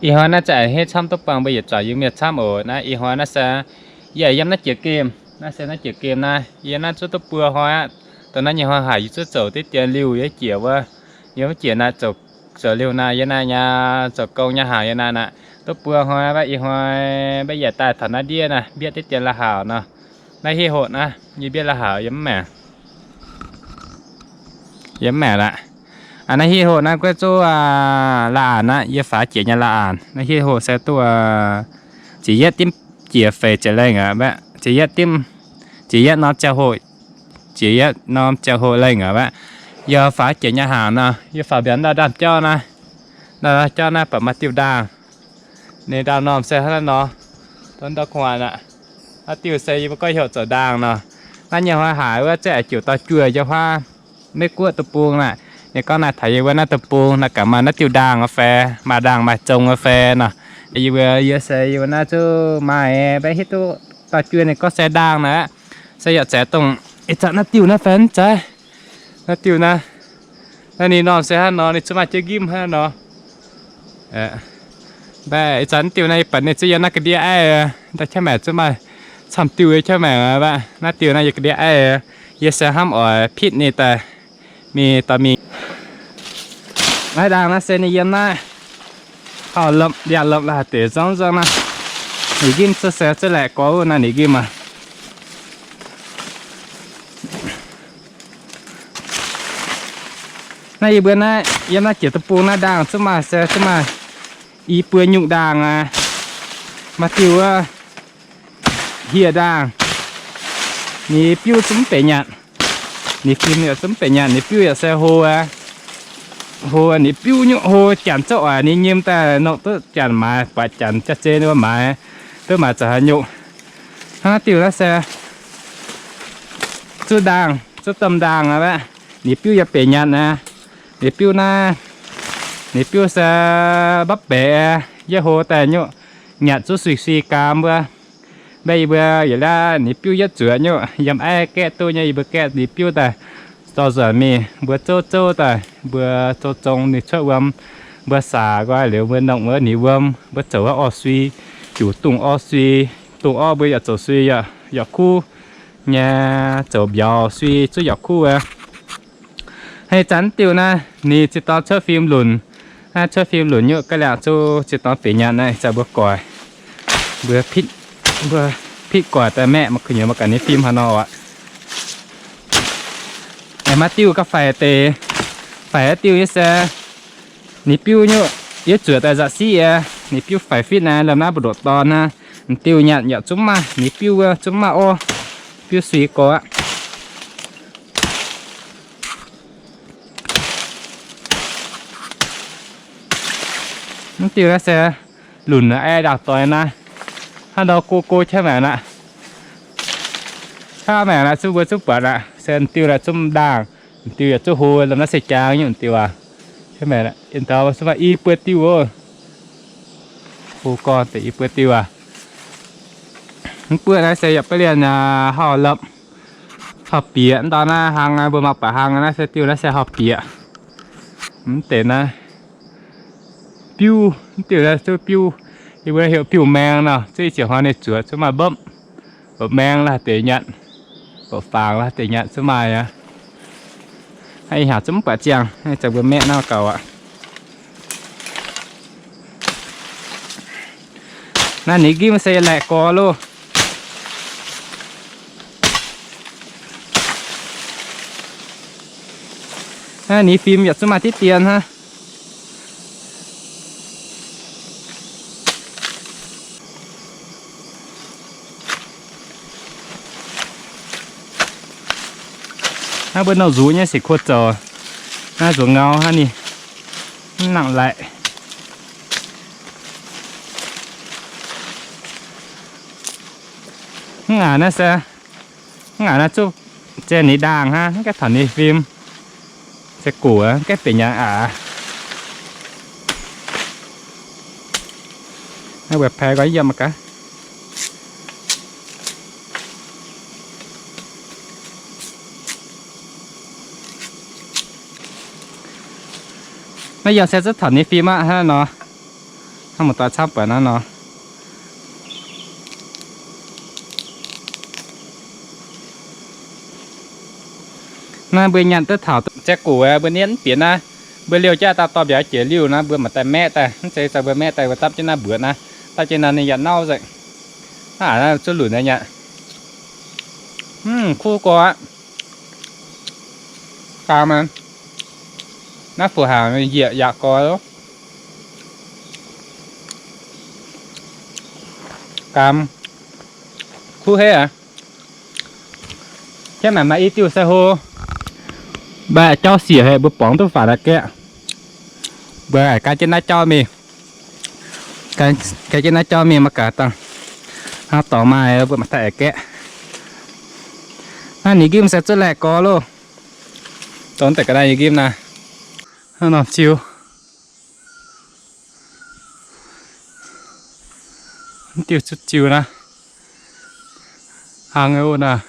Ih hnoi naaiv za'gengh hnangv camv duqv buangh mbuo yietc zuangx Iu-Mienh camv oc. Naaiv ih hnoi naaiv se yie yiem naaiv jiex gemh, naaiv se naaiv jiex gemh naaiv, yie naaiv zuqv duqv buo hnoi aqv. Dongh naaiv nyei hnoi haic yie zuqv zoux diqv dien liuh yie jiex wuov, yie mv jiex naaiv zoux, zoux liuh naaiv, yie naaiv nyei zoux gong nyei haic yie naaiv aqv. Duqv buo hnoi aqv, ih hnoi mbuo yietc daaih taux naaiv ndiev naaiv mbietv diqv dien la'hauc nor. Naaiv hitv hoc naaiv yie mbietv la'hauc yie mv maengc. Yie mv maengc aqv. Naaiv hitv hoc naaiv guov zuqv la'anc aqv, yie faaux jiex nyei la'anc. Naaiv hitv hoc se duqv ziepc yietv dimv jiex feix ziepc lengh aqv, ziepc yietv dimv, ziepc yietv norm ziangh hoc, ziepc yietv norm ziangh hoc lengh aqv. Yie faaux jiex nyei hnaangx nor, yie faaux mbiauz ndau ndaamv-jauv naaiv, ndau ndaamv-jauv naaiv baac maaih diuh ndaangh. Ninh ndaamv-norm se hnangv naaiv nor, ndau kuv aqv. Naaiv diuh se yie mbuo gorngv heuc zoux ndaangh nor. Naaiv nyei hnoi haic wuov za'gengh ziouc dorh juoh yiem wuov Meiv Guoqv deic-bung naaiv. Ninh gorngv naaiv taux yie mbuo naaiv deic-bung naaiv gaax maaih naaiv diuh ndaangh wuov fai, maaih ndaangh maaih zong wuov fai nor. Yie mbuo, yie se yie mbuo naaiv zuqc maaih mbaeqv hiuv duqv dorh juoh ninh gorngv se ndaangh naaiv aqv. Se yaac zeiz dongh ih zanc naaiv diuh naaiv fai mv zeiz. Naaiv diuh naaiv, naaiv ninh norm se hnangv nor, ninh zuqc maaih jienv ngimv hnangv nor. Mbaeqv ih zanc naaiv diuh naaiv yie baac ninh zuqc yiem naaiv ga'ndiev aiv, ndau qaqv maengc zuqc maaih camv diuh qaqv maengc aqv. Naaiv diuh naaiv yiem ga'ndiev aiv, yie se hnamv oix pitv ninh daaih mingh dorh mingh. Naaiv ndaangh naaiv se ninh yiem naaiv hauh lomh ndiangx lomh la'haaix deix nzorng nzorng naaiv. Ninh ngimv zuqc se zuqc laeqc gorx wuov naaiv ninh ngimv aqv. Naaiv yie mbuo naaiv yiem naaiv jiex deic-bung naaiv ndaangh zuqc maaih se zuqc maaih i buo nyungc ndaangh aqv. Maaih diuh wuov hieh ndaangh, ninh biuv zuqc mv benx nyanc. Ninh fim yaac zuqc mv benx nyanc, ninh biuv yaac se hlo aqv. Hlo, ninh biuv nyungc hlo, janx zouv oix ninh nyim daaih nongc duqv janx maaiz, buatc janx jaav-zei wuov maaiz, duqv maaiz zoux haaix nyungc. Hnangv naaiv diuh naaiv se zuqc ndaangh, zuqc domh ndaangh aqv. Ninh biuv yaac benx nyanc aqv. Ninh biuv naaiv, ninh biuv se mbapv baeqc, yietv hlo daaih nyungc, nyanc zuqc sui sui gaam wuov. Mbaeqv yie mbuo yietc laatv ninh biuv yietv zuoqc nyungc, yiem aiv gaeqv duqv nyei, yie mbuo gaeqv ninh biuv daaih dorh nzuonx mingh, mbuo zouv zouv daaih, mbuo zouv zong ninh cuotv wuom, mbuo saax nqoi liuz mbuo nongc wuov ninh wuom, mbuo zoux wuov orv sui, juqc dungz orv sui, dungz orv mbuo yaac zoux sui yaac kuv nyei, zoux mbiauz sui zuqc yaac kuv wuov. Hei, zanc diuh naaiv ninh ziex dorn cuotv fim lunc. Naaiv cuotv fim lunc nyungc ga'liangh zuqc ziex dorn benx nyanc naaiv, zanc mbuo goix, mbuo pitv, mbuo pitv goix daaih maeqv, maiv kuh nyuoz maiv gaax ninh fim haaix nor aqv. Aengx maaih diuh ga'faix deix, faix diuh nyei se ninh biuv nyungc yietv zuoqc daaih nza'siqv aqv. Ninh biuv faix fitv naaiv, lomh naaiv mbu'ndongx dorn naaiv, diuh nyanc yaac zungv maaih, ninh biuv wuov zungv maaih orv, biuv sui gorx aqv. Mv diuh naaiv se lunc naaiv, aeqv, ndaangc doix naaiv, hnangv nor go go qaqv maengc aqv. Qaqv maengc aqv, zuqc mbuo zuqc buatc aqv, se diuh naaiv zungv ndaangh, diuh yaac zuqc hlo, lomh naaiv se jaang nyungc diuh aqv. Qaqv maengc aqv, ndau se maaih i buo diuh oc. Hlo gorn deix i buo diuh aqv. Mv buoqv naaiv se yaac ba'liemh hauh loph, hauh bieqc, ndau naaiv hlaang, mbuo mangc baac hlaang naaiv se diuh naaiv se hauh bieqc. Mv deix naaiv biuv, mv diuh naaiv zuqc biuv, yie mbuo heuc biuv maeng nor, zuqc i ziepc hnoi ninh zuoqc zuqc maaih mbopv, mbopv maeng la'haaix deix nyanc, mbopv faangx la'haaix deix nyanc zuqc maaih aqv. Ih hnyangx zungv mv baac ziangh, zanc mbuo maeqv naaiv gaux aqv. Naaiv ninh nqimv se laeqc gorx loh. Naaiv ninh fim yaac zungv maaih diqv dien hnangv. Naaiv mbuo nongh nzuqc nyei sic kuo zoux. Naaiv nzuqc ngau hnangv ninh mv nangc laic. Mv ngaanc naaiv se, mv ngaanc naaiv zuqc zien ninh ndaangh hnangv, mv gaengh taux ninh fim. Se gox mv gaengh benx nyanc aqv. Naaiv mbuo paix nqoi yiem mv gaax. Naaiv yiem se zuqc taux ninh fim aqv hnangv nor. Hnangv muoz-doic camv buatc naaiv nor. Naaiv mbuo nyanc duqv taux ziangh hoc mbuo nienv bieqc naaiv, mbuo liouh jaav daaih dorh mbiauz jiex liuh naaiv, mbuo maaih daaih maeqv daaih, mv zeiz daaih mbuo maeqv daaih mbuo dapv jienv naaiv mbuoqc naaiv, dapv jienv naaiv ninh yaac nauv nzengc. Aav, zuov lunc naaiv nyei. Kuv gorx aqv. Gaam, naaiv fu-hangx njiec yaac gorx. Gaam, kuv heiv aqv. Jienv maanc maaih i diuh sai hlo, mbaih jauv siec haic, mbuo borngz duqv faatv aqv gaeqv. Mbuo aa, gaeqv jienv naaiv jauv mingh, gaeqv jienv naaiv jauv mingh maiv gaax dangh. Hnangv dorngx maaih mbuo maaih daaih aqv gaeqv. Naaiv ninh nqimv se zuqv laeqc gorx loh. Dongh deix ga'naaiv ninh nqimv naaiv. Hnangv nor ziux. Mv diuh zuqv ziux naaiv. Hlang wuov naaiv.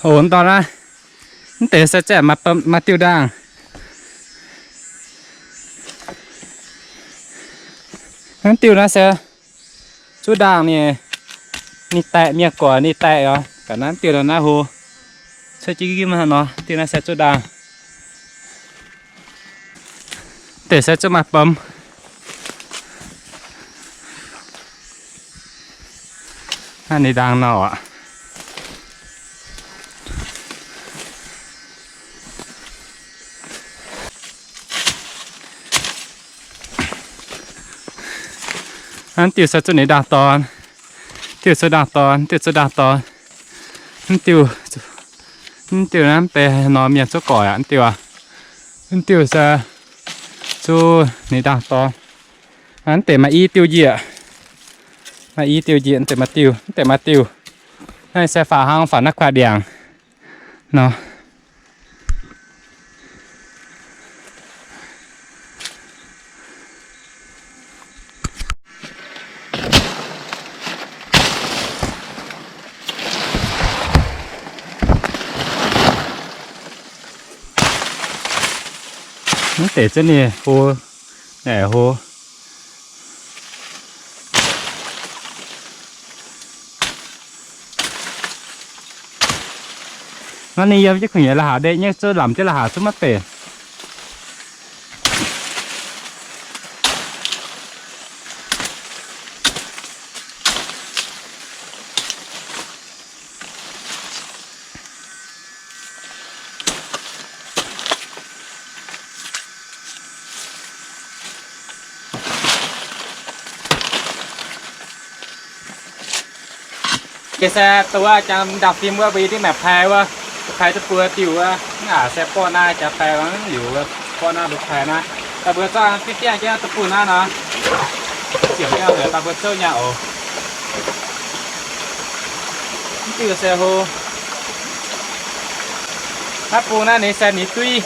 Oc, ndortv naaiv, mv deix se zaqc maaih diuh ndaangh. Mv diuh naaiv se zuqv ndaangh ninh, ninh daeqc, mienh gorx ninh daeqc oc. Ga'naaiv diuh naaiv hlo, cuotv jienv nqimv nor, diuh naaiv se zuqv ndaangh. Deix se zuqv maaih bom. Naaiv ninh ndaangh nor aqv. Naaiv diuh se zuqv ninh ndaangh dorn. Diuh zuqv ndaangh dorn, diuh zuqv ndaangh dorn. Mv diuh, mv diuh naaiv mv bei nor mienh zuqv goic aqv, mv diuh aqv. Mv diuh se zuqv ninh ndaangh dorn. Mv deix maaih i diuh njiec. Maaih i diuh njiec, mv deix maaih diuh, mv deix maaih diuh. Naaiv se faaux hnangv faaux naaiv kuaaiv ndiangx nor. Mv deix zunv ninh hlo, naaic hlo. Naaiv ninh yiem jienv kungx nyei la'haaix ndeic nyei, zuqv lamz jienv la'haaix zuqv maiv benx. Ga'naaiv se dongh wuov jangx ndaangh fim wuov, mbuo yie dingv maengc pai wuov, pai duqv buo diuh wuov, mv aac se borqv naaiv jangx pai wuov, liuz borqv naaiv mbuo pai naaiv. Daaih mbuo zorqv fiev fiev jienv duqv bun naaiv nor, ziepc jienv heuc daaih mbuo zouv nyaah oc. Mv diuh se hlo. Naaiv bung naaiv ninh se ninh duiv,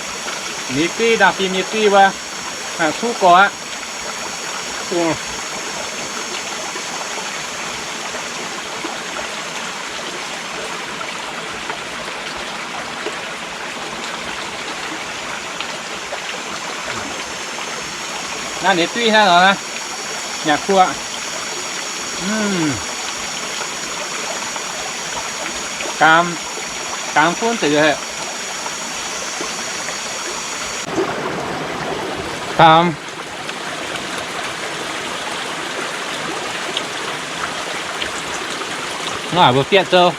ninh duiv ndaangh fim nyei duiv wuov, kuv gorx aqv. Naaiv ninh duiv hnangv nor, nyaah kuv aqv. Gaam, gaam funv deix. Gaam. Hnangv naaic mbuo fietv zouv.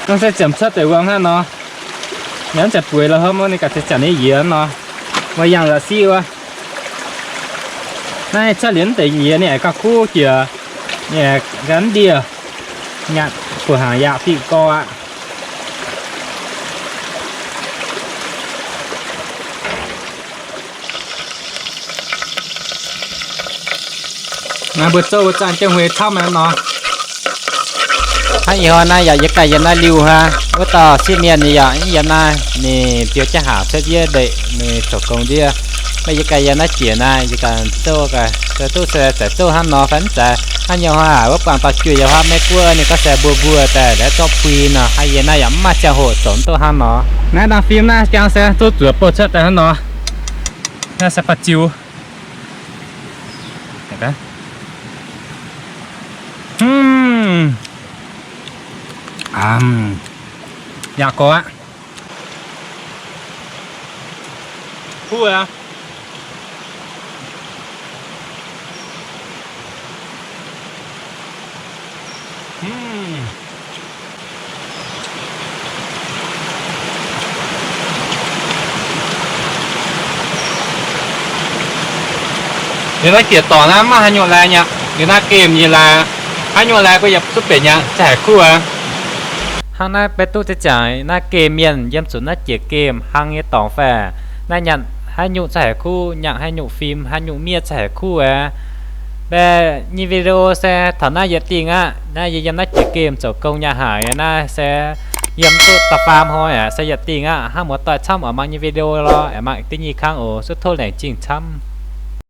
Nor se ziepc cuotv deix wuom hnangv nor. Naaiv ziepc bueix lorqc, hov mv ninh gaax ziepc janx nyei yie nor, maaih yangh la'siqv wuov. Naaiv cuotv liuz mv deix yie ninh aengx gauh kuv jiex, ninh aengx ganh ndie, nyanc buoz hnaangx yaac fih gorx aqv. Naaiv mbuo zouv wuov zanc jienv hueix camv nor. Hnangv ih hnoi naaiv yaac yie ganh yiem naaiv liuh hnangv. Wuov dauh sieqv mienh ninh yaac yiem naaiv, ninh biux jienv haac cuotv yie ndeic, ninh zoux gong ndiev. Maiv yie ganh yiem naaiv jiex naaiv, yie ganh zouv gaax, duqv se zaaix zouv hnangv nor fai mv zaaix. Hnangv nyei hnoi haic wuov buangh dauh juoh yiem haav Meiv Guoqv, ninh gorngv se mbuo mbuo daaih laengz zorqv pui nor, hnangv yie naaiv yaac mv maaih ziangh hoc zoux duqv hnangv nor. Naaiv dangh fim naaiv jangv se zouv zuoqc bouh cuotv daaih hnangv nor. Naaiv se ba'ziux. Yaac gorx aqv. Kuv aqv. Liuz naaiv jiex dorngc naaiv maiv haaix nyungc lai nyaqc. Liuz naaiv gemh nyei lai, haaix nyungc lai mbuo yaac duqv benx nyaqc, za'gengh haiz kuv aqv. Hnangv naaiv beiv duqv za'gengh naaiv gemh mienh yiem zuqc naaiv jiex gemh hlang nyei dorngx fai naaiv nyaqc haaix nyungc za'gengh haiz kuv, nyaqc haaix nyungc fim, haaix nyungc miev za'gengh haiz kuv aqv. Mbuo nyei video se taux naaiv yietc dingh aqv. Naaiv yie yiem naaiv jiex gemh zoux gong nyei haic, naaiv se yiem duqv da'faam hnoi aqv, se yietc dingh aqv. Hnangv muoz-doic camv oix mangc nyei video lorz aengx mangc deix nyei kangv oc. Zuov tov laengz zingh camv.